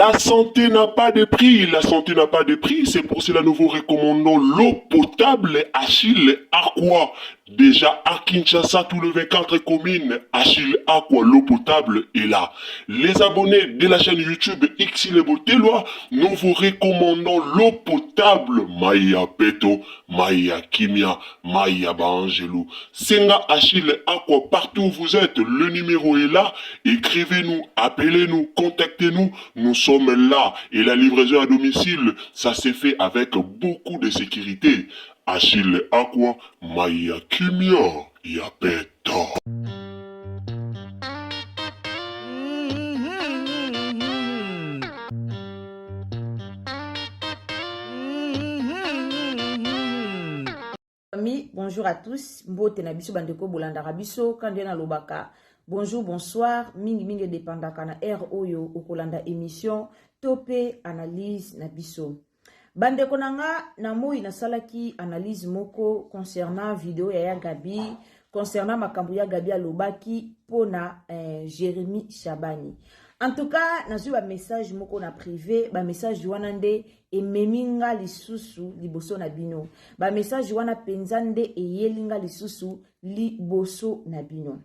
La santé n'a pas de prix, la santé n'a pas de prix, c'est pour cela nous vous recommandons l'eau potable Achille Aqua. Déjà à Kinshasa, tous les 24 communes, Achille Aqua, l'eau potable est là. Les abonnés de la chaîne YouTube Xile Boteloi, nous vous recommandons l'eau potable Maya Peto, Maya Kimia, Maya Baangelou. Senga Achille Aqua, partout où vous êtes, le numéro est là. Écrivez-nous, appelez-nous, contactez-nous. Nous sommes là. Et la livraison à domicile, ça s'est fait avec beaucoup de sécurité. Achille Aqua, Maya Kimia, Yapeta. Famille, bonjour à tous. Mbote na biso bandeko bolandaka biso quand nde nalobaka bonjour bonsoir mingi mingi edepandaka na heure oyo okolanda émission to mpe analyse na biso. Bandeko na nga na moi nasalaki analyse moko concernant video ya ya Gabi concernant makambo ya Gabi alobaki mpona eh, Jérémie Shabani. En tout cas, nazwi ba message moko na privé, ba message wana nde ememi nga lisusu liboso na bino. Ba message wana penza nde eyeli nga lisusu liboso na bino.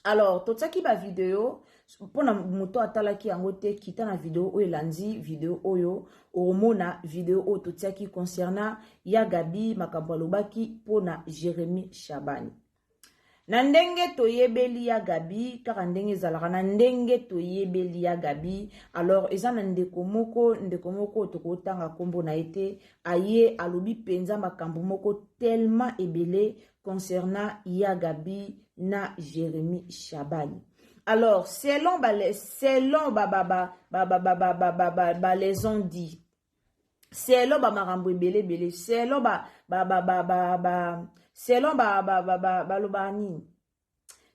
Alors, totiaki ba video mpona moto atalaki yango te, kita na video oyo elandi video oyo okomona video oyo totiaki concernant ya Gabi makambo alobaki mpona Jérémie Shabani. Na ndenge toyebeli ya Gabi, kaka ndenge ezalaka na ndenge toyebeli ya Gabi, alors eza na ndeko moko, ndeko moko tokotanga nkombo na ye te, aye alobi mpenza makambo moko tellement ebele concernant ya Gabi na Jérémie Shabani. Alors, selon ba selon ba ba ba ba ba ba ba ba ba ba ba les ont dit, selon ba makambo ebele ebele, selon ba ba ba ba ba ba selon ba ba ba ba baloba nini,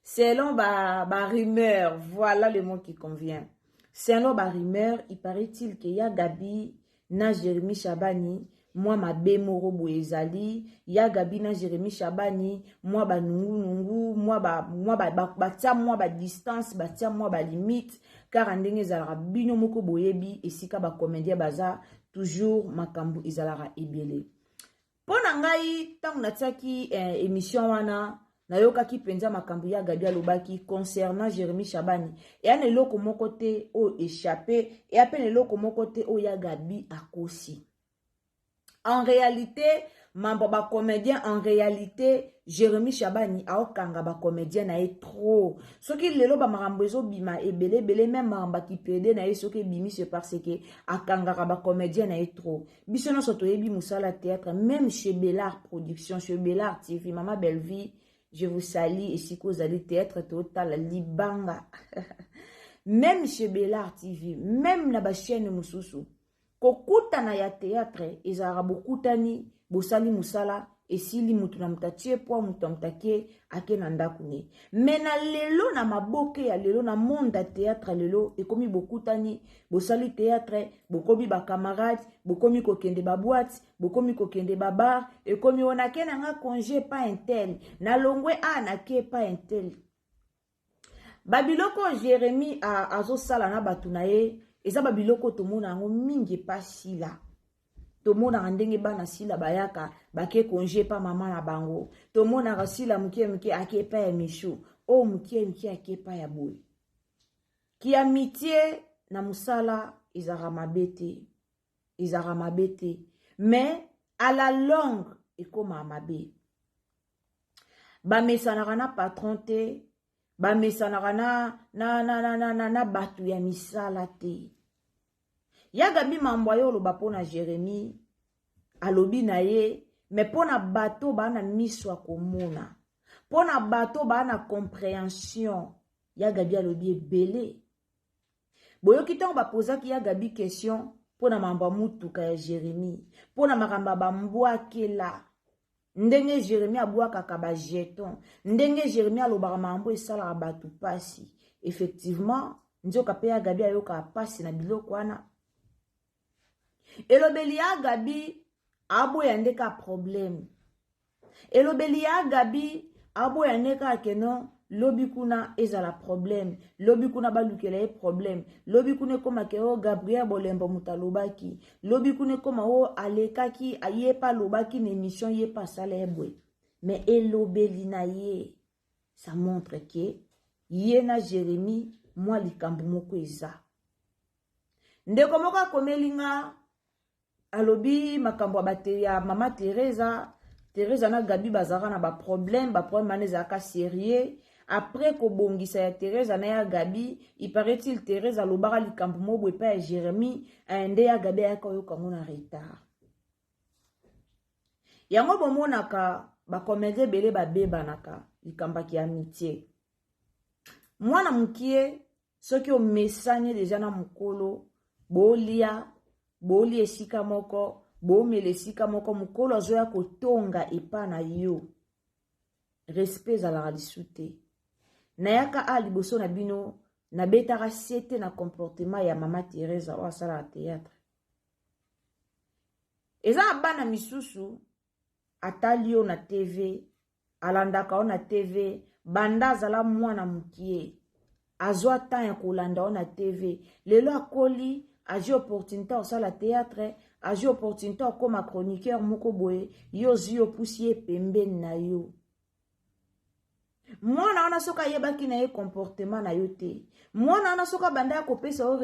selon ba ba rumeur, voilà le mot qui convient. Selon ba rumeur, il paraît-il que ya Gabi na Jérémie Shabani mwa mabe moko boye ezali ya Gabi na Jérémie Shabani mwa banungunungu mwa ba, mwa ba, ba, batia mwa badistance batia mwa balimite kaka ndenge ezalaka bino moko boyebi esika bacomédien baza toujours makambo ezalaka ebele. Mpo na ngai ntango natiaki eh, émission wana nayokaki mpenza makambo ya Gabi alobaki concernant Jérémie Shabani eya na eloko moko te oyo échappe eya mpe na eloko moko te oyo ya Gabi akosi. En réalité, mambo ba comédien en réalité Jérémie Shabani aokanga ba comédien na ye trop. Soki lelo ba makambo ezobima ebele ebele même makambo akipede na ye soki ebimi c'est parce que akangaka ba comédien na ye trop. Biso nyonso toyebi mosala théâtre même chez Bellard Production, chez Bellard TV, Mama Bellevie, je vous salue esika ozali théâtre totala libanga. Même chez Bellard TV, même na ba chaîne mosusu kokutana ya théâtre ezalaka bokutani bosali mosala esili mutu na mutu atie poa mutu na mutu ake ake na ndako ne me na lelo na maboke ya lelo na monde ya théâtre lelo ekomi bokutani bosali théâtre bokomi bacamarade bokomi kokende baboite bokomi kokende babar ekomi oyo nake na nga congé pa intel nalongwe a nake pa intel babiloko oyo Jérémie azosala na bato na ye eza babiloko tomona yango mingi epa Sila. Tomonaka ndenge bana Sila bayaka bake congé pa mama na bango, tomonaka Sila moke moke ake epai ya Michu oyo moke moke ake epai ya boye. Ki amitié na mosala ezalaka mabe te, ezalaka mabe te, mais à la longue ekomaka mabe. Bamesanaka na patron te, bamesanaka na, na, na, na, na, na, na bato ya misala te. Ya Gabi mambo aye oloba mpo na Jérémie alobi na ye me mpo na bato baa na miso ya komona, mpo na bato baa na compréhension, ya Gabi alobi ebele. Boyoki ntango bapozaki ya Gabi question mpo na mambo ya mutuka ya Jérémie, mpo na makambo ya bambwakela, ndenge Jérémie abwakaka bajeton, ndenge Jérémie alobaka makambo esalaka bato pasi. Effectivement, nzoka mpe ya Gabi ayokaka pasi na biloko wana. Elobeli ya Gabi aboya nde ka problème, elobeli ya Gabi aboya nde kaka keno. Lobi kuna ezala problème, lobi kuna balukela ye problème, lobi kuna ekoma ke o Gabriel Bolembo moto alobaki, lobi kuna ekoma o alekaki ye pe alobaki na émission, ye pe asala ye boye. Mais elobeli na ye, ça montre que ye na Jérémie mwa likambo moko eza. Ndeko moko akomeli nga, alobi makambo ya mama Teresa. Teresa na Gabi bazalaka na baproblème, baproblème wana ezalaka sérieux. Après kobongisa ya Teresa na ya Gabi, il paraît-il Teresa alobaka likambo moko boye epai ya Jérémie, nde ya Gabi ayaka oyoka yango na retard. Yango bomonaka bacomédien ebele babebanaka likambaki ya amitié. Mwana mokie, soki omesani deja na mokolo, bolia bolia esika moko, bomela esika moko, mokolo azoya kotonga epa na yo, respect ezalaka lisu te. Nayaka a liboso na bino, nabetaka sete na comportement ya mama Teresa oyo asalaka théâtre. Eza na bana misusu atali yo na TV, alandaka yo na TV banda azala mwana mokie, azwa temps ya kolanda yo na TV. Lelo akoli, azwi opportunité osala théâtre, azwi opportunité okóma chroniqueur moko boye, yo ozwi, opusi ye pembeni na yo. Mwana wana, soki ayebaki na ye comportement na yo te, mwana wana soki abanda ya kopesa yo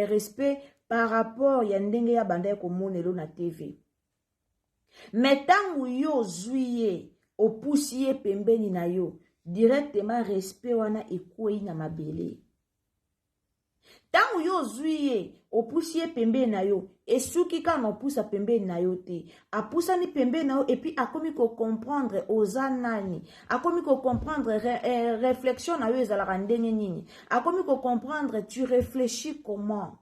respect par rapport ya ndenge ya banda ya komonelo na TV, me ntango yo ozwi ye, opusi ye pembeni na yo, directement respect wana ekwei na mabele. Ntango yo ozwi ye, opusi ye pembeni na yo, esuki kaka na opusa pembeni na yo te. Apusani pembeni na yo, et puis akomi kocomprendre oza nani, akomi kocomprendre réflexion na yo ezalaka ndenge nini, akomi kocomprendre tu réfléchis comment.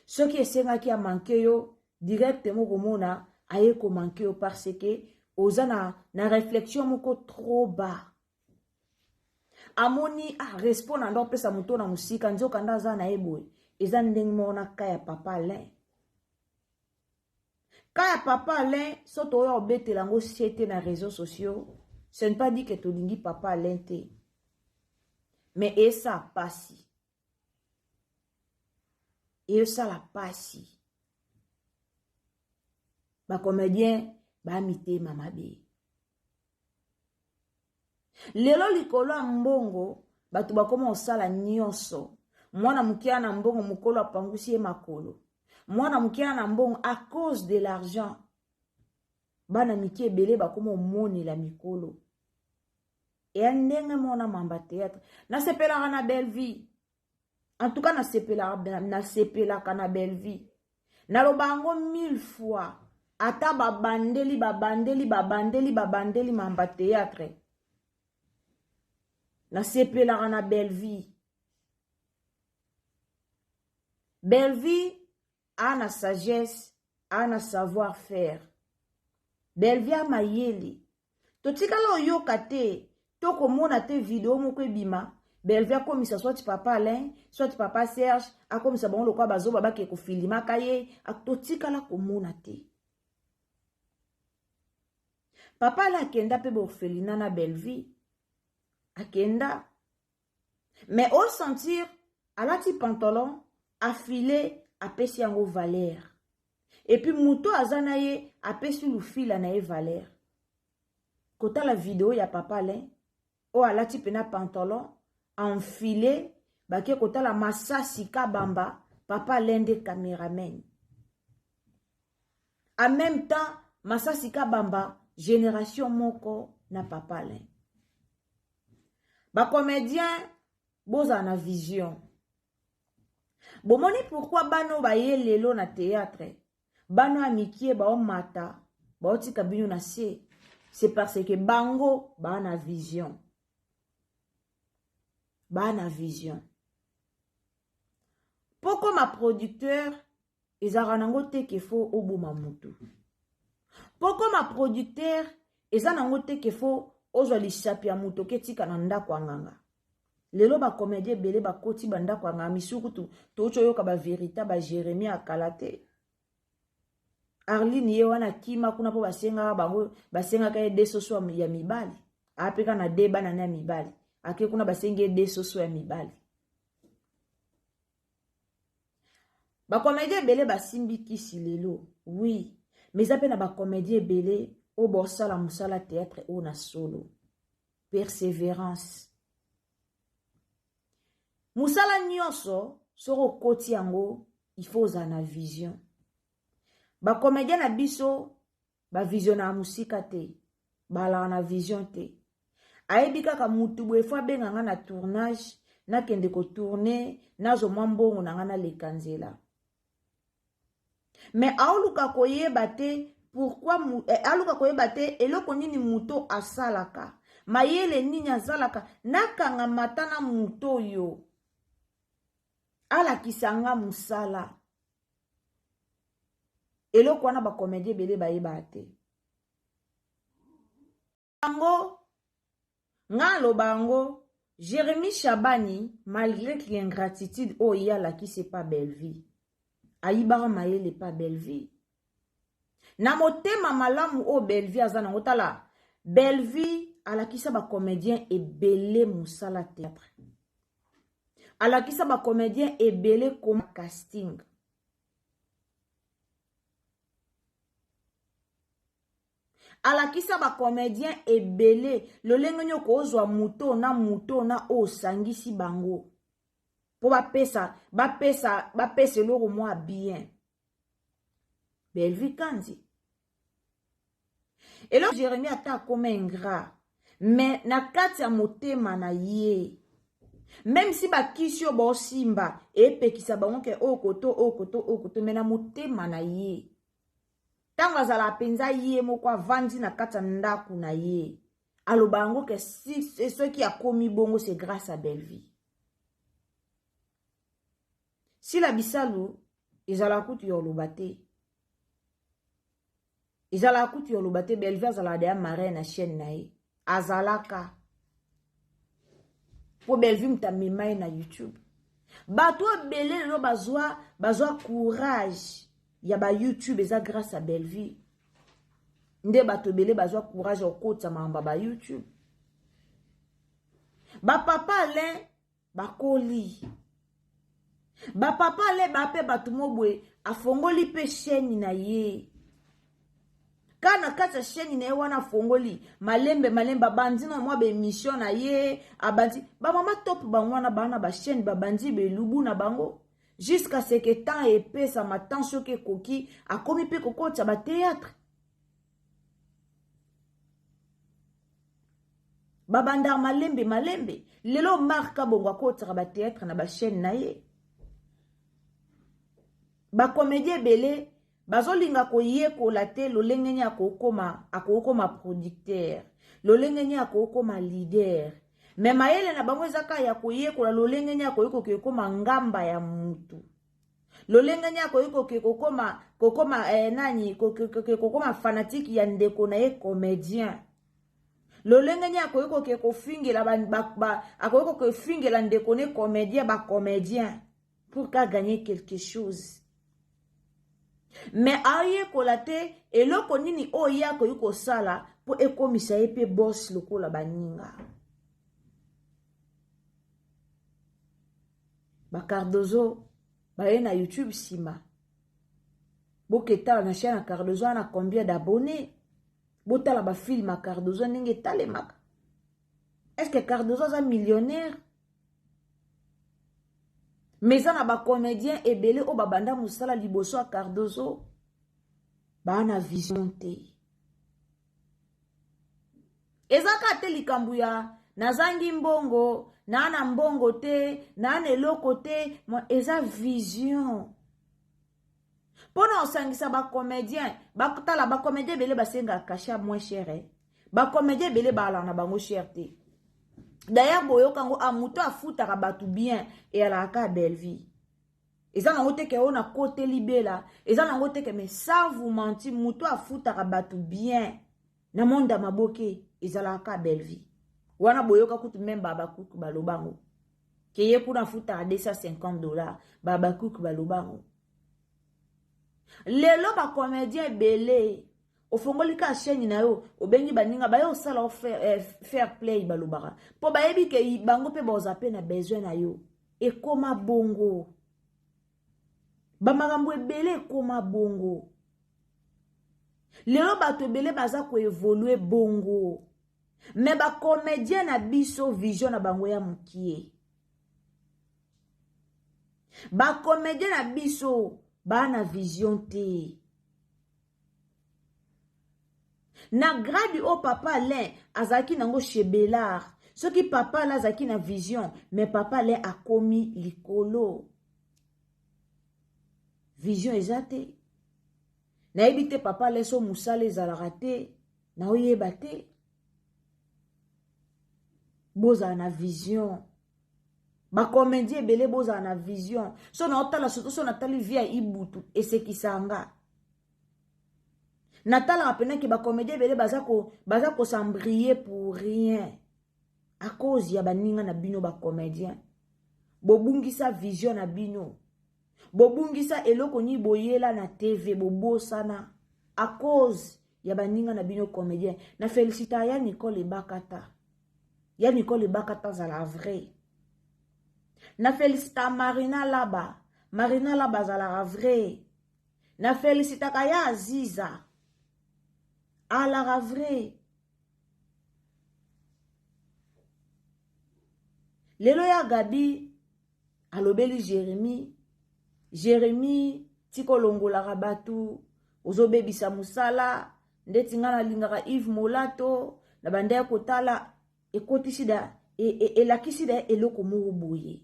Soki esengaki amanquer yo, directement komona aye komanquer yo, parce que oza na réflexion moko trop bas. Amoni, ah, respect na ndo opesa moto na mosika, nzoka nde aza na ye boye. Eza ndenge moko na ka ya papa Alain. Ka ya papa Alain, so toya obetela yango sete na réseaux sociaux, ce n'est pas dit que tolingi papa Alain te, mais esa pasi, esala pasi. Bacomédien bamitema mabe. Lelo likolo ya mbongo, bato bakoma kosala nyonso. Mwana moke na mbongo, mokolo apangusi ye makolo. Mwana moke na mbongo, à cause de l'argent, bana mike ebele bakoma omonela mikolo. Eya ndenge mona mamba théâtre. Nasepelaka na Belle Vie, en tout cas nasepelaka, nasepelaka na Belle Vie. Naloba yango mille fois, ata babandeli, babandeli, babandeli, babandeli mamba théâtre, nasepelaka na Belle Vie. Belle Vie a na sagesse, a na savoir faire. Belle Vie amayele. Totikala oyoka te to komona te video moko ebima, Bellevie akomisa soit papa Alain, soit papa Serge, akomisa bango lokola bazoba, bake kofilimaka ye. Totikala komona te. Papa Alain akenda mpe baorphelinat na Bellevie, akenda, mais osentir alati pantalon afile, apesi yango valeur, et puis moto aza na ye apesi lufila na ye valeur. Kotala video ya papa Alain oyo alati mpena pantalon enfilé, bake kotala Masasi Kabamba, papa Alain nde cameraman. En même temps, Masasi Kabamba génération moko na papa Alain. Bacomédien, bozala na vision. Bomoni pourquoi bana oyo baye lelo na théâtre, bana ya mikie, baomata, baotika bino na se? C'est parce que bango baa na vision, baa na vision. Mpo koma producteur, ezalaka nango te ke faut oboma motu. Mpo koma producteur, eza nango te ke faut ozwa lisapi ya moto oketika na ndako ya nganga. Lelo bacomédien ebele bakoti bandako ya nganga misusu kutu touti oyoka bavérité baJérémie akala te. Arline ye wana akima kuna mpo basengaka bango, basengaka ye de soso ya mibali. Apeka na de bana na ya mibali. Ake kuna basengi ye de soso ya mibali. Bacomédien ebele basimbi kisi lelo, oui, mais eza mpe na bacomédien ebele oyo bosala mosala théâtre oyo na solo. Persévérance. Mosala nyonso soki okoti yango, il faut ozala na vision. Bacomédien na biso bavisionnaka mosika te, balaka na vision te. Ayebi kaka mutu boye fo abenga nga na tournage, nakende kotourne, nazwa mwa mbongo na nga naleka nzela. Mais aoluka koyeba te pourquoi, aluka koyeba te eloko nini moto asalaka, mayele nini azalaka, nakanga mata na moto oyo alakisa nga mosala. Eloko wana bacomédien ebele bayebaka te. Yango nga aloba yango, Jérémy Chabani, malgré que l'ingratitude oyo ye alakisi epa Bellevue, ayibaka mayele epa Bellevue. Na motema malamu oyo Bellevue aza nango, tala, Bellevue alakisa bacomédien ebele mosala théâtre. Alakisa bacomédien ebele koma casting. Alakisa bacomédien ebele lolenge nini okozwa moto na moto na oyo osangisi bango mpo bapesa bapesa bapesa eloko mwa bien. Bellevue Kandi eloko Jérémie ata akoma ingrat, mais na kati ya motema na ye, même si bakisi oyo baosimba epekisa bango ke oyo koto oyo koto oyo koto, mais na motema na ye, ntango azalaka mpenza ye moko avandi na kati ya ndako na ye, aloba yango ke si, soki akomi bongo, c'est grâce à Bellevue. Sila Bisalu ezalaka kutu ya oloba te, ezalaka kutu ya oloba te. Bellevue azalaka deya marraine na chaîne na ye, azalaka mpo Bellevue moto amema ye na YouTube. Bato ebele lelo bazwa courage ya ba YouTube, eza grâce à Bellevue nde bato ebele bazwa courage ya kokotisa makambo ya ba YouTube. Bapapa Alain bakoli, bapapa Alain ba mpe bato mo boye afongoli mpe chaîne na ye ka na kati ya chaîne na ye wana, afongoli malembe malembe, abandi na mwa baémission na ye, abandi bamama top bango wana baa na bachaîne, babandi belubu na bango jusqu'à ce que temps epesama, temps soki ekoki, akomi mpe kokotisa bathéâtre. Babandaka malembe malembe. Lelo Mark Kabongo akotisaka bathéâtre na bachaîne na ye. Bacomédien ebele bazolinga koyekola te lolenge nini akokoma producteur, lolenge nini akokoma leader, mais mayele na bango eza kaka ya koyekola lolenge nini akoki koke kokoma ngamba ya mutu, lolenge nini akoki koke kokoma nani, koke kokoma fanatique ya ndeko na ye comédien, lolenge nini akoki koke kofingela akoki koke kofingela ndeko ne comédien, bacomédien, pour ka gagner quelque chose. Mais ayekola te eloko nini oyo ye akoki kosala mpo ekomisa ye mpe boss lokola baninga. Bacardozo baye na YouTube nsima, boketala na chaîne ya Cardozo wana combien d'abonnés, botala bafilm ya Cardozo ndenge etalemaka. Est ce que Cardozo aza millionnaire? Mais eza na bacomédien ebele oyo babanda mosala liboso ya Cardozo, baa na vision te. Eza kaka te likambo ya nazangi mbongo, naa na mbongo te, naa na eloko te, eza vision mpona osangisa bacomédien. Batala, bacomédien ebele basengaka cachet moins cher, eh? Bacomédien ebele baalaka na bango cher te. D'ailleurs boyoka yango, a moto afutaka bato bien eyalaka kaka Bellevue. Eza nango te ke oyo nakoteli bela, eza nango te ke, mais sans vous mentir, moto afutaka bato bien na monde ya maboke ezalaka kaka Bellevue. Wana boyoka kutu même babakuku balobango ke ye kuna afutaka 250 $. Babakuku balobango. Lelo bacomédien ebele. Ofongoli kaka chaîne na yo, obengi baninga baye osala yo fair, eh, fair play balobaka. Po bayebi ke bango pe baoza pe na besoin na yo. Ekoma bongo. Bamakambo ebele ekoma bongo. Lelo bato ebele baza koevolue bongo. Me bacomédien na biso vision na bango ya mokie. Bacomédien na biso baa na vision te. Na grade oyo papa Alain azalaki nango chez Bellard, soki papa Alain azalaki na vision, mais papa Alain akomi likolo. Vision eza te. Nayebi te papa Alain so mosala ezalaka te, naoyeba te. Bozala na vision. Bakomedie ebele bozala na vision. So naotala surtout so natali vie ya Ibutu esekisa nga. Natalaka pena ke bakomedie ebele baza ko baza ko s'embriller pour rien à cause ya baninga na bino bacomédien. Bobungisa vision na bino. Bobungisa eloko nini boyela na TV bobosana à cause ya baninga na bino comédien. Na felicita ya Nicole Ebakata. Ya Nicole Ebakata azala vrai. Na felicita Marina Laba. Marina Laba azalaka vrai. Na felicitaka ya Aziza. Alaka vrai. Lelo ya Gabi alobeli Jérémie. Jérémie tikolongolaka bato ozobebisa mosala ndeti nga nalingaka Yves Molato na banda ya kotala ekotisi da e, e, elakisi da eloko moko boye.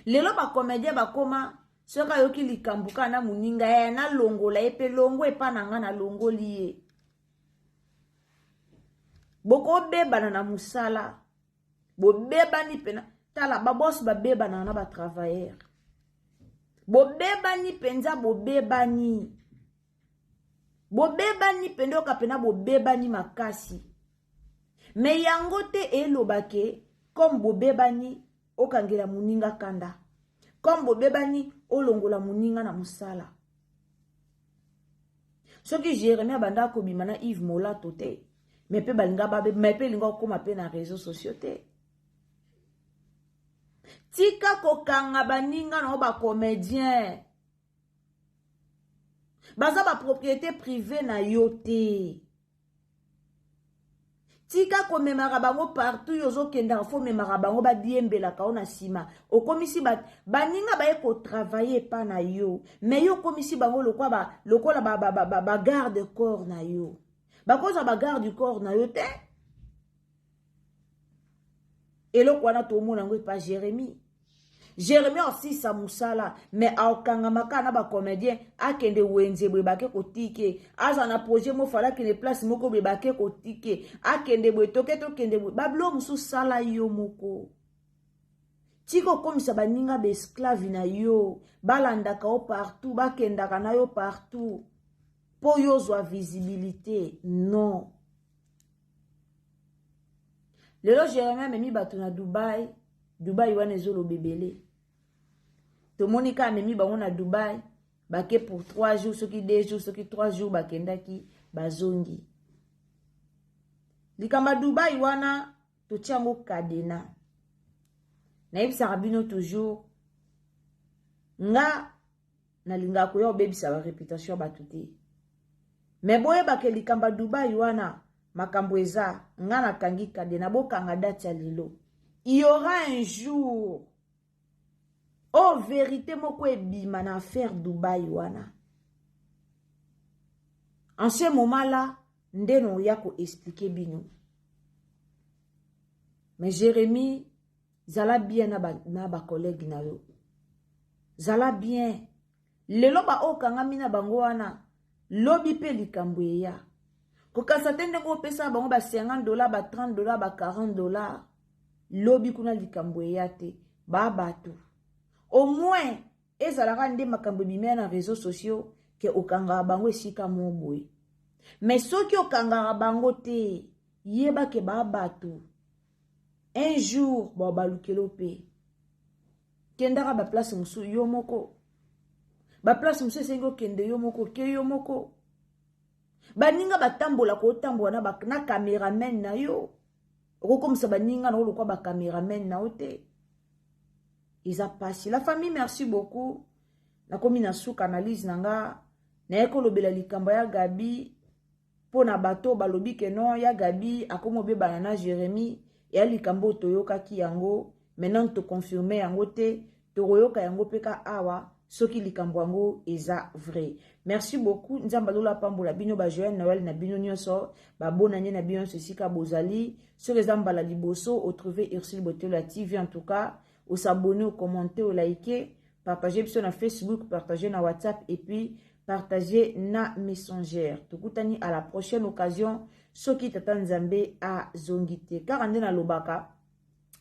Lelo bacomédien bakoma soki ayoki likambo kaka na moninga ya nalongola ye mpe longo epa na nga nalongoli ye. Bokobebana na mosala, bobebani pena. Tala baboss babebana na batravailleur, bobebani mpenza, bobebani bobebani mpenza, oyoka mpena bobebani makasi. Me yango te elobake comme bobebani okangela moninga kanda, comme bobebani olongola moninga na mosala. Soki Jérémie abanda kobima na Yves Molato te, me mpe balinga babe, me mpe elinga kokóma mpe na réseaux sociaux te. Tika kokanga baninga na yo bacomédien, baza bapropriété privée na yo te. Tika komemaka bango partout yo ozokendaka, fo omemaka bango badiembelaka yo na nsima. Okomisi baninga baye kotravaille epa na yo, me yo okomisi bango lokola bagarde corps na yo. Bakozwa bagarde du corps na yo te. Eloko wana tomona yango epa Jérémie. Jérémie osisa mosala me aokangama kaka na bacomédien, akende wenze boye bake kotike, aza na projet mofala akende place moko boye bake kotike, akende boye toke tokende boye. Babilo mosusu sala yo moko. Tika okomisa baninga baesclave na yo, balandaka yo partout, bakendaka na yo partout mpo yo ozwa visibilité. Non. Lelo Jérémie amemi bato na Dubai. Dubai wana ezoloba ebele. Tomoni ka amemi bango na Dubai, bake pour 3 jours, soki 2 jours, soki 3 jours bakendaki, bazongi. Likambo ya Dubai wana totia yango kadena. Nayebisaka bino toujours, nga nalingaka koya kobebisa ba réputation ya bato te. Me boyebaka likambo ya Dubai wana makambo eza, nga nakangi kadena, bokanga date ya lelo. Il y aura un jour oh vérité moko ebima na affaire Dubai wana. En ce moment là nde noya ko expliquer bino. Mais Jérémie, zala bien na ba collègue na yo. Zala bien. Lelo ba okangami na bango wana, lobi pe likambo eya. Kokasa te ndenge opesa bango ba $50, ba $30, ba $40. Lobi kuna likambo eya te. Ba bato. Au moins ezalaka nde makambo ebimela na réseaux sociaux ke okangaka bango esika moko boye. Mais soki okangaka bango te, yeba ke ba bato. Un jour ba balukelo pe. Kendaka ba place mosusu yo moko. Baplace mosusu esengi okende yo moko, oke yo moko. Baninga batambola kotambola na, na cameraman na yo. Okokomisa baninga na yo lokwa bacameraman na yo te. Eza pasi. La famille, merci beaucoup. Nakomi na suka analyse na nga. Naye kolobela likambo ya Gabi mpo na bato balobi ke non, ya Gabi akomi obebana na Jérémie. Eya likambo oyo toyokaki yango, maintenant toconfirme yango te, tokoyoka yango mpe ka awa soki likambo yango eza vrai. Merci beaucoup. Nzambe alola apambola bino, ba joyeux Noël na bino nyonso, babonane na bino nyonso esika bozali. Soki eza mbala liboso otrouve Ursule Botelo ya TV, en tout cas osabonne, ocommente, olike, partage biso na Facebook, partage na WhatsApp et puis partage na Messenger. Tokutani à la prochaine occasion soki tata Nzambe azongi te. Kaka nde nalobaka,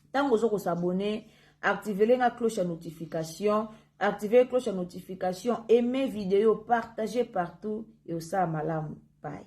ntango ozo kosabone, activele nga cloche ya notification, active cloche ya notification, aime vidéo, partage partout et osala malamu. Bye.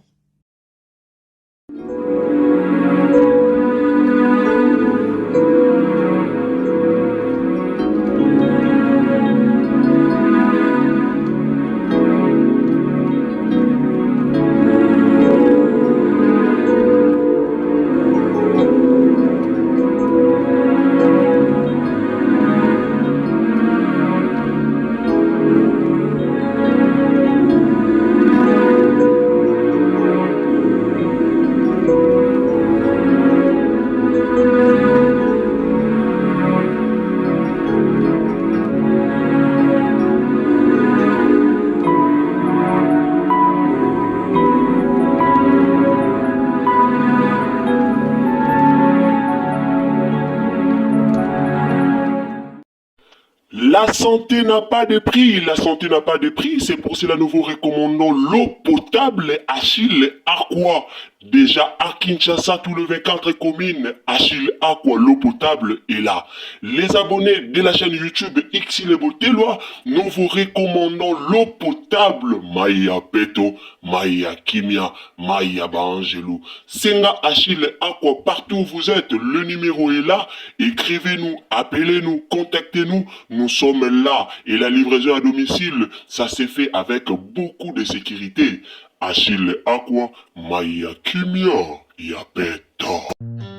La santé n'a pas de prix, la santé n'a pas de prix, c'est pour cela nous vous recommandons l'eau potable Achille Aqua. Déjà à Kinshasa, tous les 24 communes, Achille Aqua, l'eau potable est là. Les abonnés de la chaîne YouTube Xile Botelwa, nous vous recommandons l'eau potable Maya Peto, Maya Kimia, Maya Baangelou. Senga Achille Aqua, partout où vous êtes, le numéro est là. Écrivez-nous, appelez-nous, contactez-nous. Nous sommes là. Et la livraison à domicile, ça s'est fait avec beaucoup de sécurité. Achille Aqua, Maya Kimia, Yapeto.